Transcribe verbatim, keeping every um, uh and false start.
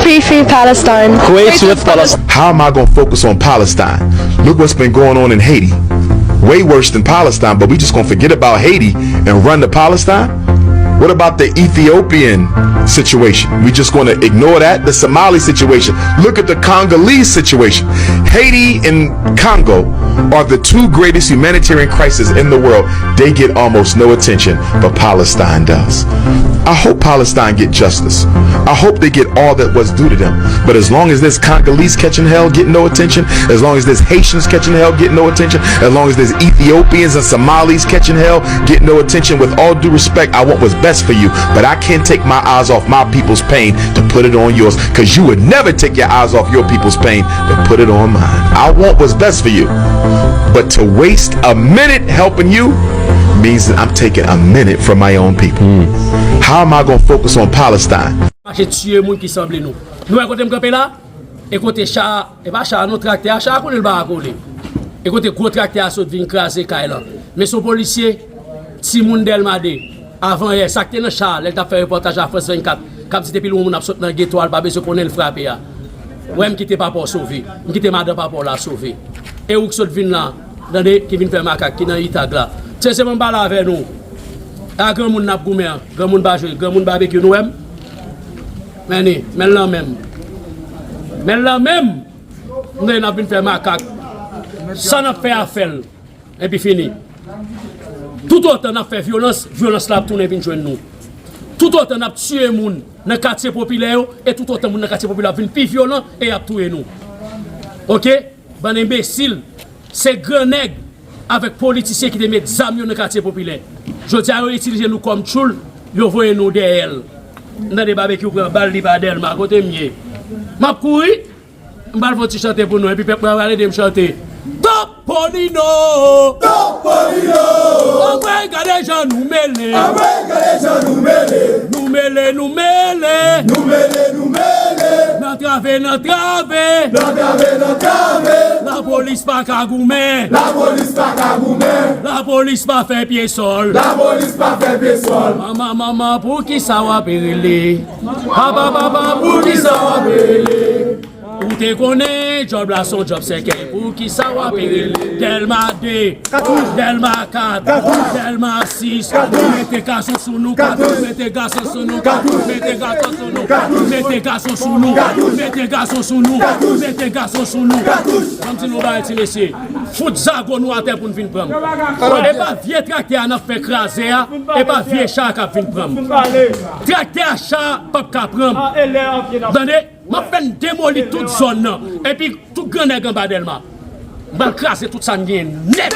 Free, free Palestine. Kuwait with Palestine. How am I going to focus on Palestine? Look what's been going on in Haiti. Way worse than Palestine, but we just going to forget about Haiti and run to Palestine? What about the Ethiopian situation? We just going to ignore that? The Somali situation. Look at the Congolese situation. Haiti and Congo are the two greatest humanitarian crises in the world. They get almost no attention, but Palestine does. I hope Palestine get justice. I hope they get all that was due to them. But as long as there's Congolese catching hell, get no attention, as long as there's Haitians catching hell, get no attention, as long as there's Ethiopians and Somalis catching hell, get no attention, with all due respect, I want what's best for you. But I can't take my eyes off my people's pain to put it on yours, because you would never take your eyes off your people's pain to put it on mine. I want what's best for you. But to waste a minute helping you means that I'm taking a minute from my own people. How am I going to focus on Palestine? Mache tiye moun ki sanble nou. Nou wè kote m kanpe la? E kote cha a, e pa cha a non, traktè a, cha a konnen l pa ka kole. E kote gwo traktè a sot vin kraze kay lan. Men se yon polisye, timoun Dèlma de, avanyè, sa k te nan cha a, lè l t ap fè repòtaj a Frans vennkat, k ap di depi lwen yon moun ap sot nan geto a, l pa bezwen konnen l frape a. Wè m kite papa w sove, m kite madan papa w la sove. E ou k sot vin la, tande, ki vin fè makak, ki nan Itag la. Sensèman m pale avè nou. A granmoun n ap goumen an, granmoun pa jwe, granmoun babekyou, nou wè m? Men li, men l nan men m. Men l nan men m. M tande n ap vin fè makak. Sa n ap fè a fè l. Epi fini. Toutotan n ap fè vyolans, vyolans la ap tounen vin jwenn nou. Toutotan n ap tiye moun nan katye popilè yo, e toutotan moun nan katye popilè ap vin pi vyolan e y ap touye nou. Oke? Bann enbesil, se gran nèg avèk politisyen ki te met zam yo nan katye popilè. Jodi a, yo itilize nou kòm tchoul, yo voye nou dèyè l. M tande Babekyou pran bal, li pa Dèlma, kote m ye? M ap kouri, m pral fè yon ti chante pou nou, epi pèp mwen pral ede m chante. Toponino! Toponino! Anmwey, gade jan nou mele! Anmwey, gade jan nou mele! Nou mele, nou mele! Nou mele, nou mele! Nan trave, nan trave! Nan trave, nan trave! Lapolis pa ka goumen! Lapolis pa ka goumen! Lapolis pa fè pye sòl! Lapolis pa fè pye sòl! Manman, manman, poukisa w ap rele? Papa, papa, poukisa w ap rele? Ou te konnen djòb la se yon djòb sèkèy. Poukisa w ap rele? Dèlma de, Dèlma kat, Dèlma sis. Mete gason sou nou, mete gason sou nou, mete gason sou nou, mete gason sou nou, mete gason sou nou, mete gason sou nou. Ban m di nou yon bagay, ti mesye. Fout zago nou atè pou n vin pran m. E pa vye traktè a n ap fè kraze a, e pa vye cha a k ap vin pran m. Traktè a, cha a p ap ka pran m. Tande? M ap fè n demoli tout zòn nan. Epi tout gran nèg anba Dèlma. M pral kraze tout sa n genyen nèt.